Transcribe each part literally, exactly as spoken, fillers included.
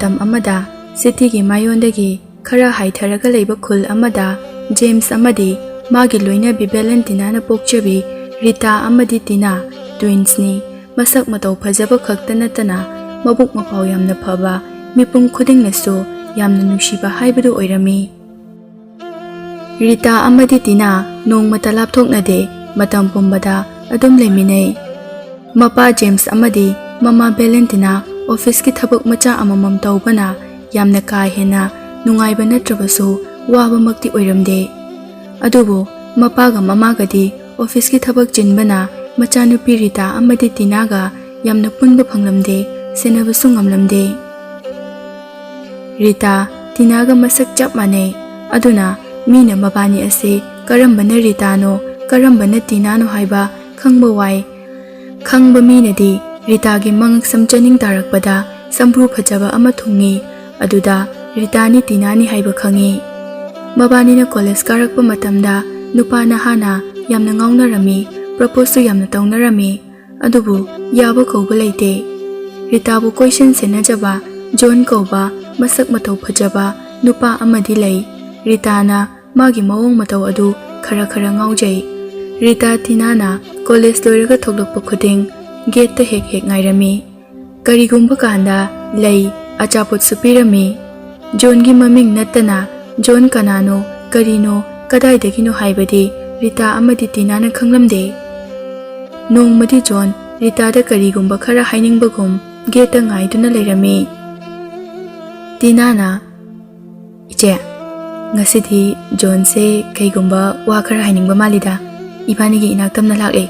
ꯃꯇꯝ ꯑꯃꯗ ꯁꯤꯇꯤꯒꯤ ꯃꯥꯌꯣꯟꯗꯒꯤ ꯈꯔ ꯍꯥꯏꯊꯔꯒ ꯂꯩꯕ ꯈꯨꯜ ꯑꯃꯗ ꯖꯦꯝꯁ ꯑꯃꯗꯤ ꯃꯥꯒꯤ ꯂꯣꯏꯅꯕꯤ ꯚꯦꯂꯦꯟꯇꯤꯅꯥꯅ ꯄꯣꯛꯆꯕꯤ ꯔꯤꯇꯥ ꯑꯃꯗꯤ ꯇꯤꯅꯥ, ꯇ꯭ꯋꯤꯟꯁꯅꯤ꯫ ꯃꯁꯛ ꯃꯇꯧ ꯐꯖꯕ ꯈꯛꯇ ꯅꯠꯇꯅ ꯃꯕꯨꯛ ꯃꯄꯥꯎ ꯌꯥꯝꯅ ꯐꯕ, ꯃꯤꯄꯨꯝ ꯈꯨꯗꯤꯡꯅꯁꯨ ꯌꯥꯝꯅ ꯅꯨꯡꯁꯤꯕ ꯍꯥꯏꯕꯗꯨ ꯑꯣꯏꯔꯝꯃꯤ꯫ ꯔꯤꯇꯥ ꯑꯃꯗꯤ ꯇꯤꯅꯥ ꯅꯣꯡꯃꯇ ꯂꯥꯞꯊꯣꯛꯅꯗꯦ, ꯃꯇꯝ ꯄꯨꯝꯕꯗ ꯑꯗꯨꯝ ꯂꯩꯃꯤꯟꯅꯩ꯫ ꯃꯄꯥ ꯖꯦꯝꯁ ꯑꯃꯗꯤ ꯃꯃꯥ ꯚꯦꯂꯦꯟꯇꯤꯅꯥ ꯑꯣꯐꯤꯁꯀꯤ ꯊꯕꯛ ꯃꯆꯥ ꯑꯃꯃꯝ ꯇꯧꯕꯅ ꯌꯥꯝꯅ ꯀꯥ ꯍꯦꯟꯅ ꯅꯨꯡꯉꯥꯏꯕ ꯅꯠꯇ꯭ꯔꯕꯁꯨ ꯋꯥꯕꯃꯛꯇꯤ ꯑꯣꯏꯔꯝꯗꯦ꯫ ꯑꯗꯨꯕꯨ ꯃꯄꯥꯒ ꯃꯃꯥꯒꯗꯤ ꯑꯣꯐꯤꯁꯀꯤ ꯊꯕꯛ ꯆꯤꯟꯕꯅ ꯃꯆꯥꯅꯨꯄꯤ ꯔꯤꯇꯥ ꯑꯃꯗꯤ ꯇꯤꯅꯥꯒ ꯌꯥꯝꯅ ꯄꯨꯟꯕ ꯐꯪꯂꯝꯗꯦ, ꯁꯦꯟꯅꯕꯁꯨ ꯉꯝꯂꯝꯗꯦ꯫ ꯔꯤꯇꯥ ꯇꯤꯅꯥꯒ ꯃꯁꯛ ꯆꯞ ꯃꯥꯟꯅꯩ꯫ ꯑꯗꯨꯅ ꯃꯤꯅ ꯃꯕꯥꯅꯤ ꯑꯁꯤ ꯀꯔꯝꯕꯅ ꯔꯤꯇꯥꯅꯣ, ꯀꯔꯝꯕꯅ ꯇꯤꯅꯥꯅꯣ ꯍꯥꯏꯕ ꯈꯪꯕ ꯋꯥꯏ꯫ ꯈꯪꯕ ꯃꯤꯅꯗꯤ ꯔꯤꯇꯥꯒꯤ ꯃꯉꯛꯁꯝ ꯆꯅꯤꯡ ꯇꯥꯔꯛꯄꯗ ꯁꯝꯕ꯭ꯔꯨ ꯐꯖꯕ ꯑꯃ ꯊꯨꯡꯉꯤ꯫ ꯑꯗꯨꯗ ꯔꯤꯇꯥꯅꯤ ꯇꯤꯅꯥꯅꯤ ꯍꯥꯏꯕ ꯈꯪꯉꯤ꯫ ꯃꯕꯥꯅꯤꯅ ꯀꯣꯂꯦꯖ ꯀꯥꯔꯛꯄ ꯃꯇꯝꯗ ꯅꯨꯄꯥ ꯅꯍꯥꯅ ꯌꯥꯝꯅ ꯉꯥꯎꯅꯔꯝꯃꯤ, ꯄ꯭ꯔꯄꯣꯖꯁꯨ ꯌꯥꯝꯅ ꯇꯧꯅꯔꯝꯃꯤ꯫ ꯑꯗꯨꯕꯨ ꯌꯥꯕ ꯀꯧꯕ ꯂꯩꯇꯦ꯫ ꯔꯤꯇꯥꯕꯨ ꯀꯣꯏꯁꯟ ꯁꯦꯟꯅꯖꯕ ꯖꯣꯟ ꯀꯧꯕ ꯃꯁꯛ ꯃꯇꯧ ꯐꯖꯕ ꯅꯨꯄꯥ ꯑꯃꯗꯤ ꯂꯩ꯫ ꯔꯤꯇꯥꯅ ꯃꯥꯒꯤ ꯃꯑꯣꯡ ꯃꯇꯧ ꯑꯗꯨ ꯈꯔ ꯈꯔ ꯉꯥꯎꯖꯩ꯫ ꯔꯤꯇꯥ ꯇꯤꯅꯥꯅ ꯀꯣꯂꯦꯖ ꯂꯣꯏꯔꯒ ꯊꯣꯛꯂꯛꯄ ꯈꯨꯗꯤꯡ ꯒꯦꯠꯇ ꯍꯦꯛ ꯍꯦꯛ ꯉꯥꯏꯔꯝꯃꯤ꯫ ꯀꯔꯤꯒꯨꯝꯕ ꯀꯥꯟꯗ ꯂꯩ, ꯑꯆꯥꯄꯣꯠꯁꯨ ꯄꯤꯔꯝꯃꯤ꯫ ꯖꯣꯟꯒꯤ ꯃꯃꯤꯡ ꯅꯠꯇꯅ ꯖꯣꯟ ꯀꯅꯥꯅꯣ, ꯀꯔꯤꯅꯣ, ꯀꯗꯥꯏꯗꯒꯤꯅꯣ ꯍꯥꯏꯕꯗꯤ ꯔꯤꯇꯥ ꯑꯃꯗꯤ ꯇꯤꯅꯥꯅ ꯈꯪꯂꯝꯗꯦ꯫ ꯅꯣꯡꯃꯗꯤ ꯖꯣꯟ ꯔꯤꯇꯥꯗ ꯀꯔꯤꯒꯨꯝꯕ ꯈꯔ ꯍꯥꯏꯅꯤꯡꯕꯒꯨꯝ ꯒꯦꯠꯇ ꯉꯥꯏꯗꯨꯅ ꯂꯩꯔꯝꯃꯤ꯫ ꯇꯤꯅꯥꯅ, "ꯏꯆꯦ, ꯉꯁꯤꯗꯤ ꯖꯣꯟꯁꯦ ꯀꯩꯒꯨꯝꯕ ꯋꯥ ꯈꯔ ꯍꯥꯏꯅꯤꯡꯕ ꯃꯥꯜꯂꯤꯗ, ꯏꯕꯥꯅꯤꯒꯤ ꯏꯅꯥꯛ ꯇꯝꯅ ꯂꯥꯛꯂꯦ꯫"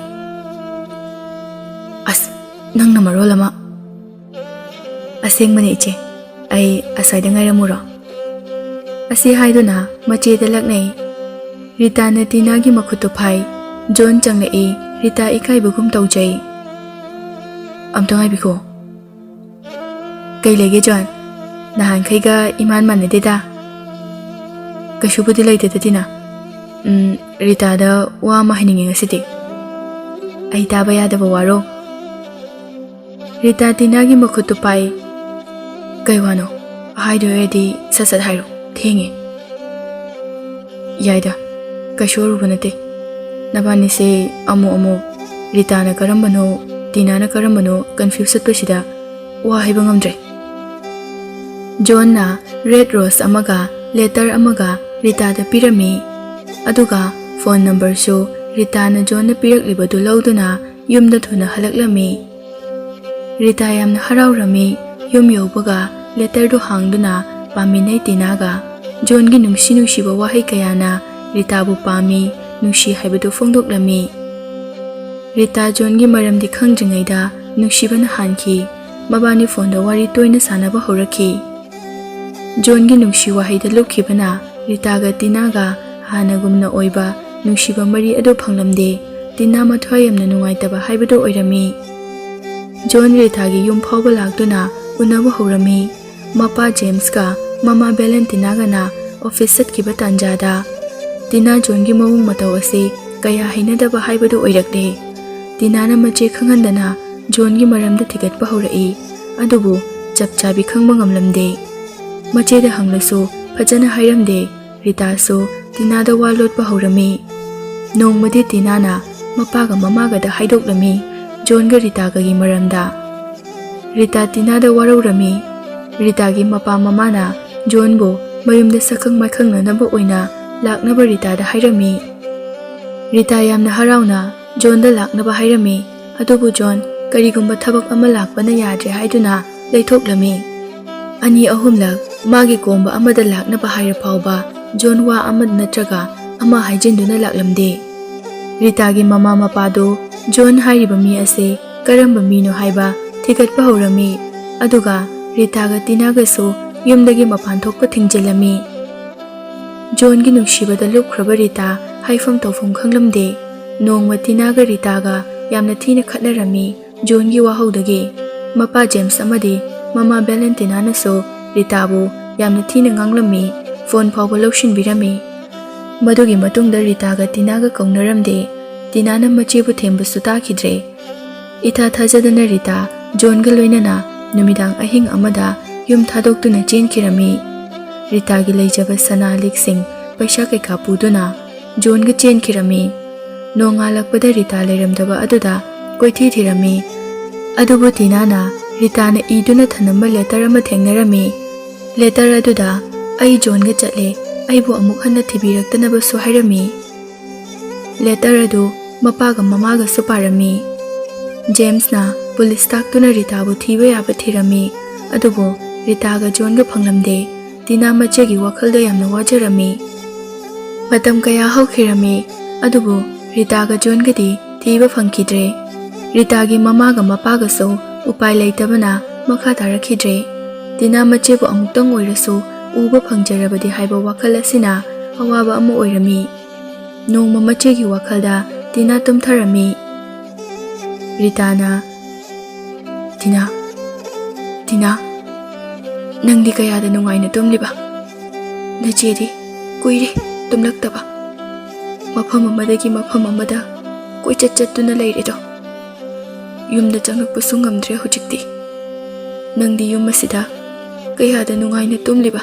"ꯑꯁ, ꯅꯪꯅ ꯃꯔꯣꯜ ꯑꯃ꯫" "ꯑꯁꯦꯡꯕꯅꯦ ꯏꯆꯦ, ꯑꯩ ꯑꯁ꯭ꯋꯥꯏꯗ ꯉꯥꯏꯔꯝꯃꯨꯔꯣ?" ꯑꯁꯤ ꯍꯥꯏꯗꯨꯅ ꯃꯆꯦꯗ ꯂꯛꯅꯩ꯫ ꯔꯤꯇꯥꯅ ꯇꯤꯅꯥꯒꯤ ꯃꯈꯨꯠꯇꯨ ꯐꯥꯏ꯫ ꯖꯣꯟ ꯆꯪꯂꯛꯏ꯫ ꯔꯤꯇꯥ ꯏꯀꯥꯏꯕꯒꯨꯝ ꯇꯧꯖꯩ꯫ "ꯑꯝꯇ ꯉꯥꯏꯕꯤꯈꯣ꯫" "ꯀꯩ ꯂꯩꯒꯦ ꯖꯣꯟ? ꯅꯍꯥꯟꯈꯩꯒ ꯏꯃꯥꯟ ꯃꯥꯟꯅꯗꯦꯗ꯫" "ꯀꯩꯁꯨꯕꯨꯗꯤ ꯂꯩꯇꯦꯗ ꯇꯤꯅꯥ꯫ ꯎꯝ, ꯔꯤꯇꯥꯗ ꯋꯥ ꯑꯃ ꯍꯥꯏꯅꯤꯡꯉꯦ ꯉꯁꯤꯗꯤ꯫" "ꯑꯩ ꯇꯥꯕ ꯌꯥꯗꯕ ꯋꯥꯔꯣ?" ꯔꯤꯇꯥ ꯇꯤꯅꯥꯒꯤ ꯃꯈꯨꯠꯇꯨ ꯄꯥꯏ꯫ ꯀꯩ ꯋꯥꯅꯣ? ꯍꯥꯏꯗꯣꯏ ꯑꯣꯏꯔꯗꯤ ꯁꯠ ꯁꯠ ꯍꯥꯏꯔꯣ, ꯊꯦꯡꯉꯦ꯫ ꯌꯥꯏꯗ, ꯀꯩꯁꯨ ꯑꯔꯨꯕ ꯅꯠꯇꯦ꯫ ꯅꯕꯥꯅꯤꯁꯦ ꯑꯃꯨꯛ ꯑꯃꯨꯛ ꯔꯤꯇꯥꯅ ꯀꯔꯝꯕꯅꯣ, ꯇꯤꯅꯥꯅ ꯀꯔꯝꯕꯅꯣ confuse ꯆꯠꯄꯁꯤꯗ ꯋꯥ ꯍꯥꯏꯕ ꯉꯝꯗ꯭ꯔꯦ꯫ ꯖꯣꯟꯅ ꯔꯦꯗ ꯔꯣꯁ ꯑꯃꯒ ꯂꯦꯇꯔ ꯑꯃꯒ ꯔꯤꯇꯥꯗ ꯄꯤꯔꯝꯃꯤ꯫ ꯑꯗꯨꯒ ꯐꯣꯟ ꯅꯝꯕꯔꯁꯨ ꯔꯤꯇꯥꯅ ꯖꯣꯟꯅ ꯄꯤꯔꯛꯂꯤꯕꯗꯨ ꯂꯧꯗꯨꯅ ꯌꯨꯝꯗ ꯊꯨꯅ ꯍꯜꯂꯛꯂꯝꯃꯤ꯫ ꯔꯤꯇꯥ ꯌꯥꯝꯅ ꯍꯔꯥꯎꯔꯝꯃꯤ꯫ ꯌꯨꯝ ꯌꯧꯕꯒ ꯂꯦꯇꯔꯗꯨ ꯍꯥꯡꯗꯨꯅ ꯄꯥꯃꯤꯟꯅꯩ ꯇꯤꯅꯥꯒ꯫ ꯖꯣꯟꯒꯤ ꯅꯨꯡꯁꯤ ꯅꯨꯡꯁꯤꯕ ꯋꯥꯍꯩ ꯀꯌꯥꯅ ꯔꯤꯇꯥꯕꯨ ꯄꯥꯝꯃꯤ, ꯅꯨꯡꯁꯤ ꯍꯥꯏꯕꯗꯨ ꯐꯣꯡꯗꯣꯛꯂꯝꯃꯤ꯫ ꯔꯤꯇꯥ ꯖꯣꯟꯒꯤ ꯃꯔꯝꯗꯤ ꯈꯪꯗ꯭ꯔꯤꯉꯩꯗ ꯅꯨꯡꯁꯤꯕꯅ ꯍꯥꯟꯈꯤ꯫ ꯃꯕꯥꯅꯤ ꯐꯣꯟꯗ ꯋꯥꯔꯤ ꯇꯣꯏꯅ ꯁꯥꯟꯅꯕ ꯍꯧꯔꯛꯈꯤ꯫ ꯖꯣꯟꯒꯤ ꯅꯨꯡꯁꯤ ꯋꯥꯍꯩꯗ ꯂꯨꯞꯈꯤꯕꯅ ꯔꯤꯇꯥꯒ ꯇꯤꯅꯥꯒ ꯍꯥꯟꯅꯒꯨꯝꯅ ꯑꯣꯏꯕ ꯅꯨꯡꯁꯤꯕ ꯃꯔꯤ ꯑꯗꯨ ꯐꯪꯂꯝꯗꯦ꯫ ꯇꯤꯅꯥ ꯃꯊ꯭ꯋꯥꯏ ꯌꯥꯝꯅ ꯅꯨꯡꯉꯥꯏꯇꯕ ꯍꯥꯏꯕꯗꯨ ꯑꯣꯏꯔꯝꯃꯤ꯫ ꯖꯣꯟ ꯔꯤꯇꯥꯒꯤ ꯌꯨꯝ ꯐꯥꯎꯕ ꯂꯥꯛꯇꯨꯅ ꯎꯅꯕ ꯍꯧꯔꯝꯃꯤ꯫ ꯃꯄꯥ ꯖꯦꯝꯁꯀ ꯃꯃꯥ ꯚꯦꯂꯦꯟꯇꯤꯅꯥꯒꯅ ꯑꯣꯐꯤꯁ ꯆꯠꯈꯤꯕ ꯇꯥꯟꯖꯥꯗ ꯇꯤꯅꯥ ꯖꯣꯟꯒꯤ ꯃꯑꯣꯡ ꯃꯇꯧ ꯑꯁꯤ ꯀꯌꯥ ꯍꯩꯅꯗꯕ ꯍꯥꯏꯕꯗꯨ ꯑꯣꯏꯔꯛꯂꯦ꯫ ꯇꯤꯅꯥꯅ ꯃꯆꯦ ꯈꯪꯍꯟꯗꯅ ꯖꯣꯟꯒꯤ ꯃꯔꯝꯗ ꯊꯤꯒꯠꯄ ꯍꯧꯔꯛꯏ, ꯑꯗꯨꯕꯨ ꯆꯞ ꯆꯥꯕꯤ ꯈꯪꯕ ꯉꯝꯂꯝꯗꯦ꯫ ꯃꯆꯦꯗ ꯍꯪꯂꯁꯨ ꯐꯖꯅ ꯍꯥꯏꯔꯝꯗꯦ꯫ ꯔꯤꯇꯥꯁꯨ ꯇꯤꯅꯥꯗ ꯋꯥ ꯂꯣꯠꯄ ꯍꯧꯔꯝꯃꯤ꯫ ꯅꯣꯡꯃꯗꯤ ꯇꯤꯅꯥꯅ ꯃꯄꯥꯒ ꯃꯃꯥꯒꯗ ꯍꯥꯏꯗꯣꯛꯂꯝꯃꯤ ꯖꯣꯟꯒ ꯔꯤꯇꯥꯒꯒꯤ ꯃꯔꯝꯗ꯫ ꯔꯤꯇꯥ ꯇꯤꯅꯥꯗ ꯋꯥꯔꯧꯔꯝꯃꯤ꯫ ꯔꯤꯇꯥꯒꯤ ꯃꯄꯥ ꯃꯃꯥꯅ ꯖꯣꯟꯕꯨ ꯃꯌꯨꯝꯗ ꯁꯛꯈꯪ ꯃꯥꯏꯈꯪꯅꯅꯕ ꯑꯣꯏꯅ ꯂꯥꯛꯅꯕ ꯔꯤꯇꯥꯗ ꯍꯥꯏꯔꯝꯃꯤ꯫ ꯔꯤꯇꯥ ꯌꯥꯝꯅ ꯍꯔꯥꯎꯅ ꯖꯣꯟꯗ ꯂꯥꯛꯅꯕ ꯍꯥꯏꯔꯝꯃꯤ꯫ ꯑꯗꯨꯕꯨ ꯖꯣꯟ ꯀꯔꯤꯒꯨꯝꯕ ꯊꯕꯛ ꯑꯃ ꯂꯥꯛꯄꯅ ꯌꯥꯗ꯭ꯔꯦ ꯍꯥꯏꯗꯨꯅ ꯂꯩꯊꯣꯛꯂꯝꯃꯤ꯫ ꯑꯅꯤ ꯑꯍꯨꯝꯂꯛ ꯃꯥꯒꯤ ꯀꯣꯝꯕ ꯑꯃꯗ ꯂꯥꯛꯅꯕ ꯍꯥꯏꯔ ꯐꯥꯎꯕ ꯖꯣꯟ ꯋꯥ ꯑꯃ ꯅꯠꯇ꯭ꯔꯒ ꯑꯃ ꯍꯥꯏꯖꯤꯟꯗꯨꯅ ꯂꯥꯛꯂꯝꯗꯦ꯫ ꯔꯤꯇꯥꯒꯤ ꯃꯃꯥ ꯃꯄꯥꯗꯨ ꯖꯣꯟ ꯍꯥꯏꯔꯤꯕ ꯃꯤ ꯑꯁꯤ ꯀꯔꯝꯕ ꯃꯤꯅꯣ ꯍꯥꯏꯕ ꯊꯤꯒꯠꯄ ꯍꯧꯔꯝꯃꯤ꯫ ꯑꯗꯨꯒ ꯔꯤꯇꯥꯒ ꯇꯤꯅꯥꯒꯁꯨ ꯌꯨꯝꯗꯒꯤ ꯃꯄꯥꯟ ꯊꯣꯛꯄ ꯊꯤꯡꯖꯤꯜꯂꯝꯃꯤ꯫ ꯖꯣꯟꯒꯤ ꯅꯨꯡꯁꯤꯕꯗ ꯂꯨꯞꯈ꯭ꯔꯕ ꯔꯤꯇꯥ ꯍꯥꯏꯐꯝ ꯇꯧꯐꯝ ꯈꯪꯂꯝꯗꯦ꯫ ꯅꯣꯡꯃ ꯇꯤꯅꯥꯒ ꯔꯤꯇꯥꯒ ꯌꯥꯝꯅ ꯊꯤꯅ ꯈꯠꯅꯔꯝꯃꯤ꯫ ꯖꯣꯟꯒꯤ ꯋꯥꯍꯧꯗꯒꯤ ꯃꯄꯥ ꯖꯦꯝꯁ ꯑꯃꯗꯤ ꯃꯃꯥ ꯚꯦꯂꯦꯟꯇꯤꯅꯥꯅꯁꯨ ꯔꯤꯇꯥꯕꯨ ꯌꯥꯝꯅ ꯊꯤꯅ ꯉꯥꯡꯂꯝꯃꯤ꯫ ꯐꯣꯟ ꯐꯥꯎꯕ ꯂꯧꯁꯤꯟꯕꯤꯔꯝꯃꯤ꯫ ꯃꯗꯨꯒꯤ ꯃꯇꯨꯡꯗ ꯔꯤꯇꯥꯒ ꯇꯤꯅꯥꯒ ꯀꯧꯅꯔꯝꯗꯦ꯫ ꯇꯤꯅꯥꯅ ꯃꯆꯦꯕꯨ ꯊꯦꯝꯕꯁꯨ ꯇꯥꯈꯤꯗ꯭ꯔꯦ꯫ ꯏꯊꯥ ꯊꯥꯖꯗꯅ ꯔꯤꯇꯥ ꯖꯣꯟꯒ ꯂꯣꯏꯅꯅ ꯅꯨꯃꯤꯗꯥꯡ ꯑꯍꯤꯡ ꯑꯃꯗ ꯌꯨꯝ ꯊꯥꯗꯣꯛꯇꯨꯅ ꯆꯦꯟꯈꯤꯔꯝꯃꯤ꯫ ꯔꯤꯇꯥꯒꯤ ꯂꯩꯖꯕ ꯁꯅꯥ ꯂꯤꯛꯁꯤꯡ, ꯄꯩꯁꯥ ꯀꯩꯀꯥ ꯄꯨꯗꯨꯅ ꯖꯣꯟꯒ ꯆꯦꯟꯈꯤꯔꯝꯃꯤ꯫ ꯅꯣꯡꯉꯥꯜꯂꯛꯄꯗ ꯔꯤꯇꯥ ꯂꯩꯔꯝꯗꯕ ꯑꯗꯨꯗ ꯀꯣꯏꯊꯤ ꯊꯤꯔꯝꯃꯤ꯫ ꯑꯗꯨꯕꯨ ꯇꯤꯅꯥꯅ ꯔꯤꯇꯥꯅ ꯏꯗꯨꯅ ꯊꯅꯝꯕ ꯂꯦꯇꯔ ꯑꯃ ꯊꯦꯡꯅꯔꯝꯃꯤ꯫ ꯂꯦꯇꯔ ꯑꯗꯨꯗ "ꯑꯩ ꯖꯣꯟꯒ ꯆꯠꯂꯦ, ꯑꯩꯕꯨ ꯑꯃꯨꯛ ꯍꯟꯅ ꯊꯤꯕꯤꯔꯛꯇꯅꯕꯁꯨ" ꯍꯥꯏꯔꯝꯃꯤ꯫ ꯂꯦꯇꯔ ꯑꯗꯨ ꯃꯄꯥꯒ ꯃꯃꯥꯒꯁꯨ ꯄꯥꯔꯝꯃꯤ꯫ ꯖꯦꯝꯁꯅ ꯄꯨꯂꯤꯁ ꯇꯥꯛꯇꯨꯅ ꯔꯤꯇꯥꯕꯨ ꯊꯤꯕ ꯌꯥꯕ ꯊꯤꯔꯝꯃꯤ, ꯑꯗꯨꯕꯨ ꯔꯤꯇꯥꯒ ꯖꯣꯟꯒ ꯐꯪꯂꯝꯗꯦ꯫ ꯇꯤꯅꯥ ꯃꯆꯦꯒꯤ ꯋꯥꯈꯜꯗ ꯌꯥꯝꯅ ꯋꯥꯖꯔꯝꯃꯤ꯫ ꯃꯇꯝ ꯀꯌꯥ ꯍꯧꯈꯤꯔꯝꯃꯤ, ꯑꯗꯨꯕꯨ ꯔꯤꯇꯥꯒ ꯖꯣꯟꯒꯗꯤ ꯊꯤꯕ ꯐꯪꯈꯤꯗ꯭ꯔꯦ꯫ ꯔꯤꯇꯥꯒꯤ ꯃꯃꯥꯒ ꯃꯄꯥꯒꯁꯨ ꯎꯄꯥꯏ ꯂꯩꯇꯕꯅ ꯃꯈꯥ ꯇꯥꯔꯛꯈꯤꯗ꯭ꯔꯦ꯫ ꯇꯤꯅꯥ ꯃꯆꯦꯕꯨ ꯑꯃꯨꯛꯇꯪ ꯑꯣꯏꯔꯁꯨ ꯎꯕ ꯐꯪꯖꯔꯕꯗꯤ ꯍꯥꯏꯕ ꯋꯥꯈꯜ ꯑꯁꯤꯅ ꯑꯋꯥꯕ ꯑꯃ ꯑꯣꯏꯔꯝꯃꯤ꯫ ꯅꯣꯡꯃ ꯃꯆꯦꯒꯤ ꯋꯥꯈꯜꯗ ꯇꯤꯅꯥ ꯇꯨꯝꯊꯔꯝꯃꯤ꯫ ꯔꯤꯇꯥꯅ, "ꯇꯤꯅꯥ, ꯇꯤꯅꯥ, ꯅꯪꯗꯤ ꯀꯌꯥꯗ ꯅꯨꯡꯉꯥꯏꯅ ꯇꯨꯝꯂꯤꯕ? ꯅꯆꯦꯗꯤ ꯀꯨꯏꯔꯦ ꯇꯨꯝꯂꯛꯇꯕ꯫ ꯃꯐꯝ ꯑꯃꯗꯒꯤ ꯃꯐꯝ ꯑꯃꯗ ꯀꯣꯏꯆꯠ ꯆꯠꯇꯨꯅ ꯂꯩꯔꯦꯗꯣ꯫ ꯌꯨꯝꯗ ꯆꯪꯂꯛꯄꯁꯨ ꯉꯝꯗ꯭ꯔꯦ ꯍꯧꯖꯤꯛꯇꯤ꯫ ꯅꯪꯗꯤ ꯌꯨꯝ ꯑꯁꯤꯗ ꯀꯌꯥꯗ ꯅꯨꯡꯉꯥꯏꯅ ꯇꯨꯝꯂꯤꯕ?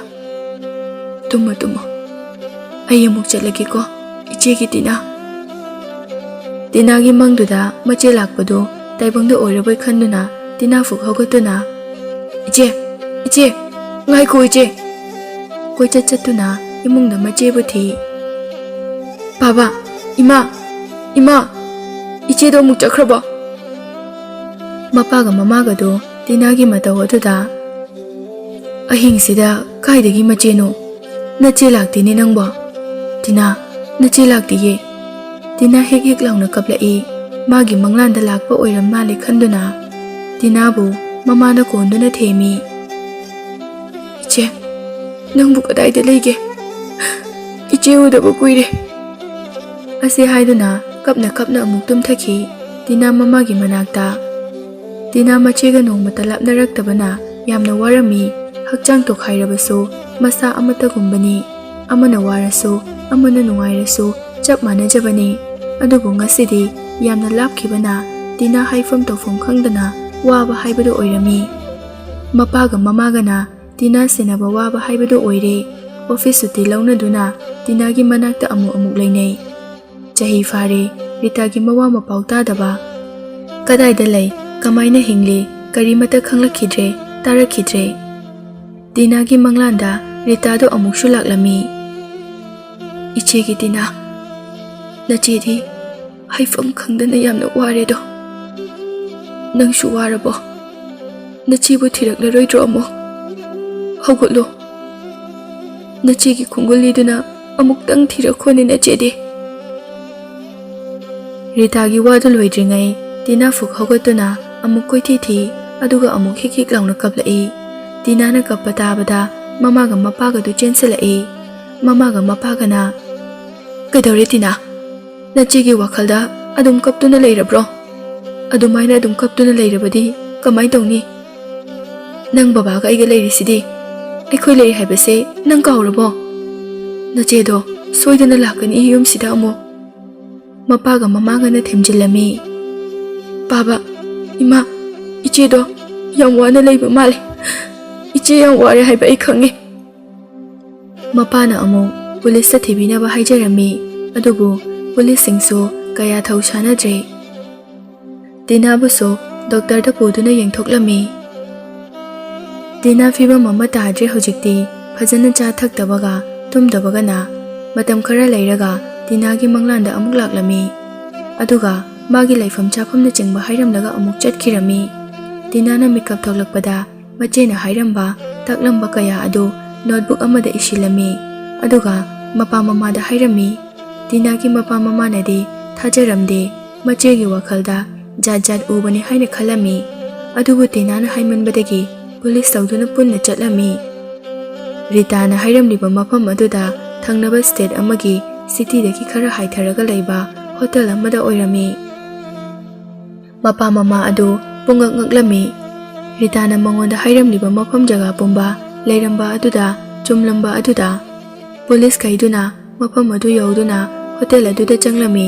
ꯇꯨꯝꯃꯣ, ꯇꯨꯝꯃꯣ꯫ ꯑꯩ ꯑꯃꯨꯛ ꯆꯠꯂꯒꯦꯀꯣ, ꯏꯆꯦꯒꯤ ꯇꯤꯅꯥ꯫" ꯇꯤꯅꯥꯒꯤ ꯃꯪꯗꯨꯗ ꯃꯆꯦ ꯂꯥꯛꯄꯗꯨ ꯇꯥꯏꯕꯪꯗ ꯑꯣꯏꯔꯕꯣꯏ ꯈꯟꯗꯨꯅ ꯇꯤꯅꯥ ꯐꯨꯛ ꯍꯧꯒꯠꯇꯨꯅ, "ꯏꯆꯦ, ꯏꯆꯦ, ꯉꯥꯏꯈꯣ ꯏꯆꯦ!" ꯀꯣꯏꯆꯠ ꯆꯠꯇꯨꯅ ꯏꯃꯨꯡꯗ ꯃꯆꯦꯕꯨ ꯊꯤ꯫ "ꯕꯥꯕꯥ, ꯏꯃꯥ, ꯏꯃꯥ, ꯏꯆꯦꯗꯣ ꯑꯃꯨꯛ ꯆꯠꯈ꯭ꯔꯕꯣ?" ꯃꯄꯥꯒ ꯃꯃꯥꯒꯗꯨ ꯇꯤꯅꯥꯒꯤ ꯃꯇꯧ ꯑꯗꯨꯗ, "ꯑꯍꯤꯡꯁꯤꯗ ꯀꯥꯏꯗꯒꯤ ꯃꯆꯦꯅꯣ? ꯅꯆꯦ ꯂꯥꯛꯇꯦꯅꯦ ꯅꯪꯕꯣ꯫ ꯇꯤꯅꯥ, ꯅꯆꯦ ꯂꯥꯛꯇꯤꯌꯦ꯫" ꯇꯤꯅꯥ ꯍꯤꯛ ꯍꯤꯛ ꯂꯥꯎꯅ ꯀꯞꯂꯛꯏ꯫ ꯃꯥꯒꯤ ꯃꯪꯂꯥꯟꯗ ꯂꯥꯛꯄ ꯑꯣꯏꯔꯝ ꯃꯥꯜꯂꯦ ꯈꯟꯗꯨꯅ ꯇꯤꯅꯥꯕꯨ ꯃꯃꯥꯅ ꯀꯣꯟꯗꯨꯅ ꯊꯦꯝꯃꯤ꯫ "ꯏꯆꯦ, ꯅꯪꯕꯨ ꯀꯗꯥꯏꯗ ꯂꯩꯒꯦ? ꯏꯆꯦ ꯎꯗꯕ ꯀꯨꯏꯔꯦ꯫" ꯑꯁꯤ ꯍꯥꯏꯗꯨꯅ ꯀꯞꯅ ꯀꯞꯅ ꯑꯃꯨꯛ ꯇꯨꯝꯊꯈꯤ ꯇꯤꯅꯥ ꯃꯃꯥꯒꯤ ꯃꯅꯥꯛꯇ꯫ ꯇꯤꯅꯥ ꯃꯆꯦꯒ ꯅꯣꯡꯃꯇ ꯂꯥꯞꯅꯔꯛꯇꯕꯅ ꯌꯥꯝꯅ ꯋꯥꯔꯝꯃꯤ꯫ ꯍꯛꯆꯥꯡ ꯇꯣꯈꯥꯏꯔꯕꯁꯨ ꯃꯁꯥ ꯑꯃꯠꯇꯒꯨꯝꯕꯅꯤ꯫ ꯑꯃꯅ ꯋꯥꯔꯁꯨ, ꯑꯃꯅ ꯅꯨꯡꯉꯥꯏꯔꯁꯨ ꯆꯞ ꯃꯥꯟꯅꯖꯕꯅꯤ꯫ ꯑꯗꯨꯕꯨ ꯉꯁꯤꯗꯤ ꯌꯥꯝꯅ ꯂꯥꯞꯈꯤꯕꯅ ꯇꯤꯅꯥ ꯍꯥꯏꯐꯝ ꯇꯧꯐꯝ ꯈꯪꯗꯅ ꯋꯥꯕ ꯍꯥꯏꯕꯗꯨ ꯑꯣꯏꯔꯝꯃꯤ꯫ ꯃꯄꯥꯒ ꯃꯃꯥꯒꯅ ꯇꯤꯅꯥ ꯁꯦꯟꯅꯕ ꯋꯥꯕ ꯍꯥꯏꯕꯗꯨ ꯑꯣꯏꯔꯦ꯫ ꯑꯣꯐꯤꯁ ꯁꯨꯇꯤ ꯂꯧꯅꯗꯨꯅ ꯇꯤꯅꯥꯒꯤ ꯃꯅꯥꯛꯇ ꯑꯃꯨꯛ ꯑꯃꯨꯛ ꯂꯩꯅꯩ꯫ ꯆꯍꯤ ꯐꯥꯔꯦ, ꯔꯤꯇꯥꯒꯤ ꯃꯋꯥ ꯃꯄꯥꯎ ꯇꯥꯗꯕ꯫ ꯀꯗꯥꯏꯗ ꯂꯩ? ꯀꯃꯥꯏꯅ ꯍꯤꯡꯂꯤ? ꯀꯔꯤꯃꯠꯇ ꯈꯪꯂꯛꯈꯤꯗ꯭ꯔꯦ, ꯇꯥꯔꯛꯈꯤꯗ꯭ꯔꯦ꯫ ꯇꯤꯅꯥꯒꯤ ꯃꯪꯂꯥꯟꯗ ꯔꯤꯇꯥꯗꯣ ꯑꯃꯨꯛꯁꯨ ꯂꯥꯛꯂꯝꯃꯤ꯫ "ꯏꯆꯦꯒꯤ ꯇꯤꯅꯥ, ꯅꯆꯦꯗꯤ ꯍꯥꯏꯐꯝ ꯈꯪꯗꯅ ꯌꯥꯝꯅ ꯋꯥꯔꯦꯗꯣ꯫ ꯅꯪꯁꯨ ꯋꯥꯔꯕꯣ? ꯅꯆꯦꯕꯨ ꯊꯤꯔꯛꯂꯔꯣꯏꯗ꯭ꯔꯣ ꯑꯃꯨꯛ? ꯍꯧꯒꯠꯂꯣ꯫ ꯅꯆꯦꯒꯤ ꯈꯣꯡꯒꯨꯜꯂꯤꯗꯨꯅ ꯑꯃꯨꯛꯇꯪ ꯊꯤꯔꯛꯈꯣꯅꯦ ꯅꯆꯦꯗꯤ꯫" ꯔꯤꯇꯥꯒꯤ ꯋꯥꯗꯨ ꯂꯣꯏꯗ꯭ꯔꯤꯉꯩ ꯇꯤꯅꯥ ꯐꯨꯛ ꯍꯧꯒꯠꯇꯨꯅ ꯑꯃꯨꯛ ꯀꯣꯏꯊꯤ ꯊꯤ, ꯑꯗꯨꯒ ꯑꯃꯨꯛ ꯍꯤꯛ ꯍꯤꯛ ꯂꯥꯎꯅ ꯀꯞꯂꯛꯏ꯫ ꯇꯤꯅꯥꯅ ꯀꯞꯄ ꯇꯥꯕꯗ ꯃꯃꯥꯒ ꯃꯄꯥꯒꯗꯨ ꯆꯦꯟꯁꯤꯜꯂꯛꯏ꯫ ꯃꯃꯥꯒ ꯃꯄꯥꯒꯅ, "ꯀꯩꯗꯧꯔꯦ ꯇꯤꯅꯥ? ꯅꯆꯦꯒꯤ ꯋꯥꯈꯜꯗ ꯑꯗꯨꯝ ꯀꯞꯇꯨꯅ ꯂꯩꯔꯕ꯭ꯔꯣ? ꯑꯗꯨꯃꯥꯏꯅ ꯑꯗꯨꯝ ꯀꯞꯇꯨꯅ ꯂꯩꯔꯕꯗꯤ ꯀꯃꯥꯏ ꯇꯧꯅꯤ? ꯅꯪ ꯕꯕꯥꯒ ꯑꯩꯒ ꯂꯩꯔꯤꯁꯤꯗꯤ꯫ ꯑꯩꯈꯣꯏ ꯂꯩ ꯍꯥꯏꯕꯁꯦ ꯅꯪ ꯀꯥꯎꯔꯕꯣ? ꯅꯆꯦꯗꯣ ꯁꯣꯏꯗꯅ ꯂꯥꯛꯀꯅꯤ ꯌꯨꯝꯁꯤꯗ ꯑꯃꯨꯛ꯫" ꯃꯄꯥꯒ ꯃꯃꯥꯒꯅ ꯊꯦꯝꯖꯤꯜꯂꯝꯃꯤ꯫ "ꯄꯥꯕ, ꯏꯃꯥ, ꯏꯆꯦꯗꯣ ꯌꯥꯝ ꯋꯥꯅ ꯂꯩꯕ ꯃꯥꯜꯂꯦ꯫ ꯏꯆꯦ ꯌꯥꯝ ꯋꯥꯔꯦ ꯍꯥꯏꯕ ꯑꯩ ꯈꯪꯉꯦ꯫" ꯃꯄꯥꯅ ꯑꯃꯨꯛ ꯄꯨꯂꯤꯁꯇ ꯊꯤꯕꯤꯅꯕ ꯍꯥꯏꯖꯔꯝꯃꯤ, ꯑꯗꯨꯕꯨ ꯄꯨꯂꯤꯁꯁꯤꯡꯁꯨ ꯀꯌꯥ ꯊꯧ ꯁꯥꯅꯗ꯭ꯔꯦ꯫ ꯇꯤꯅꯥꯕꯨꯁꯨ ꯗꯣꯛꯇꯔꯗ ꯄꯨꯗꯨꯅ ꯌꯦꯡꯊꯣꯛꯂꯝꯃꯤ꯫ ꯇꯤꯅꯥ ꯐꯤꯕꯝ ꯑꯃ ꯇꯥꯗ꯭ꯔꯦ ꯍꯧꯖꯤꯛꯇꯤ꯫ ꯐꯖꯅ ꯆꯥ ꯊꯛꯇꯕꯒ ꯇꯨꯝꯗꯕꯒꯅ꯫ ꯃꯇꯝ ꯈꯔ ꯂꯩꯔꯒ ꯇꯤꯅꯥꯒꯤ ꯃꯪꯂꯥꯟꯗ ꯑꯃꯨꯛ ꯂꯥꯛꯂꯝꯃꯤ꯫ ꯑꯗꯨꯒ ꯃꯥꯒꯤ ꯂꯩꯐꯝ ꯆꯥꯐꯝꯅꯆꯤꯡꯕ ꯍꯥꯏꯔꯝꯂꯒ ꯑꯃꯨꯛ ꯆꯠꯈꯤꯔꯝꯃꯤ꯫ ꯇꯤꯅꯥꯅ ꯃꯤꯀꯞ ꯊꯣꯛꯂꯛꯄꯗ ꯃꯆꯦꯅ ꯍꯥꯏꯔꯝꯕ, ꯇꯥꯛꯂꯝꯕ ꯀꯌꯥ ꯑꯗꯨ ꯅꯣꯠꯕꯨꯛ ꯑꯃꯗ ꯏꯁꯤꯜꯂꯝꯃꯤ꯫ ꯑꯗꯨꯒ ꯃꯄꯥ ꯃꯃꯥꯗ ꯍꯥꯏꯔꯝꯃꯤ꯫ ꯇꯤꯅꯥꯒꯤ ꯃꯄꯥ ꯃꯃꯥꯅꯗꯤ ꯊꯥꯖꯔꯝꯗꯦ꯫ ꯃꯆꯦꯒꯤ ꯋꯥꯈꯜꯗ ꯖꯥꯠ ꯖꯥꯠ ꯎꯕꯅꯤ ꯍꯥꯏꯅ ꯈꯜꯂꯝꯃꯤ꯫ ꯑꯗꯨꯕꯨ ꯇꯤꯅꯥꯅ ꯍꯥꯏꯃꯟꯕꯗꯒꯤ ꯄꯨꯂꯤꯁ ꯇꯧꯗꯨꯅ ꯄꯨꯟꯅ ꯆꯠꯂꯝꯃꯤ꯫ ꯔꯤꯇꯥꯅ ꯍꯥꯏꯔꯝꯂꯤꯕ ꯃꯐꯝ ꯑꯗꯨꯗ ꯊꯪꯅꯕ ꯁ꯭ꯇꯦꯠ ꯑꯃꯒꯤ ꯁꯤꯇꯤꯗꯒꯤ ꯈꯔ ꯍꯥꯏꯊꯔꯒ ꯂꯩꯕ ꯍꯣꯇꯦꯜ ꯑꯃꯗ ꯑꯣꯏꯔꯝꯃꯤ꯫ ꯃꯄꯥ ꯃꯃꯥ ꯑꯗꯨ ꯄꯨꯡꯉꯛ ꯉꯛꯂꯝꯃꯤ꯫ ꯔꯤꯇꯥꯅ ꯃꯉꯣꯟꯗ ꯍꯥꯏꯔꯝꯂꯤꯕ ꯃꯐꯝ ꯖꯒꯥ ꯄꯨꯝꯕ ꯂꯩꯔꯝꯕ ꯑꯗꯨꯗ, ꯆꯨꯝꯂꯝꯕ ꯑꯗꯨꯗ꯫ ꯄꯨꯂꯤꯁ ꯀꯩꯗꯨꯅ ꯃꯐꯝ ꯑꯗꯨ ꯌꯧꯗꯨꯅ ꯍꯣꯇꯦꯜ ꯑꯗꯨꯗ ꯆꯪꯂꯝꯃꯤ꯫